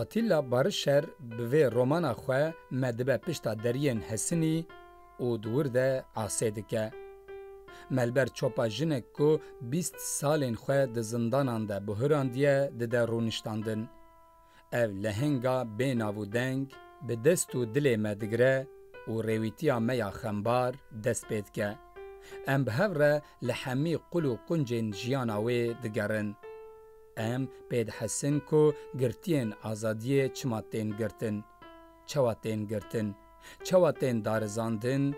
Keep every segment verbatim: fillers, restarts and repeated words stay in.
Atilla Barişer bi vê romana xwe me dibe pişta deriyên Hesinî û di wir de asê dike. Me li ber çopa jinek ku bîst salên xwe di zindanan de bihurandiye dide rûniştandin. Ev lehenga bê nav û deng bi dest û dilê me digire û rêwîtiya me ya xembar dest pê dike. Em bi hev re li hemî qul û quncên jiyana wê digerin. Em pê dihesin ku girtiyên azadiyê çima tên girtin, çawa tên girtin, çawa tên darizandin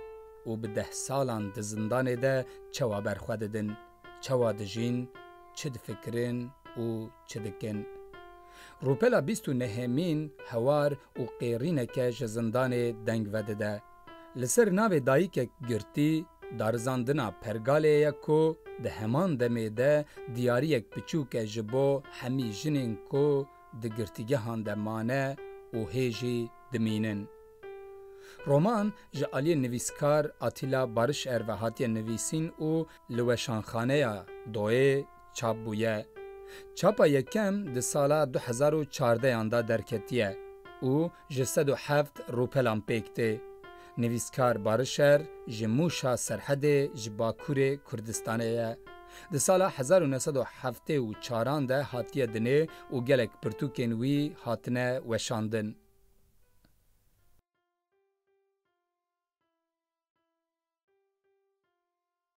û bi deh salan di zindanê de çawa berxwe didin, çawa dijîn, çi difikirin û çi dikin. Rûpela bîst û nehemîn hewar û qêrîneke ji zindanê deng vedide. Li ser navê dayikek girtî, darizandina pergalê ye ku di heman demê de diyariyek piçûk e ji bo hemî jinên ku di girtîgehan de mane û hê jî dimînin. Roman ji aliyê nivîskar Atilla Barişer ve hatiye nivîsîn û li weşanxaneya Doyê çap bûye. Çapa yekem di sala du hezar û çardeyan de derketiye û ji sed û heft rûpelan pêk tê. Nivîskar Barişer ji Mûşa Serhedê ji Bakurê Kurdistanê ye. Di sala hezar û neh sed û heftê û çaran de hatiye dinê û gelek pirtûkên wî hatine weşandin.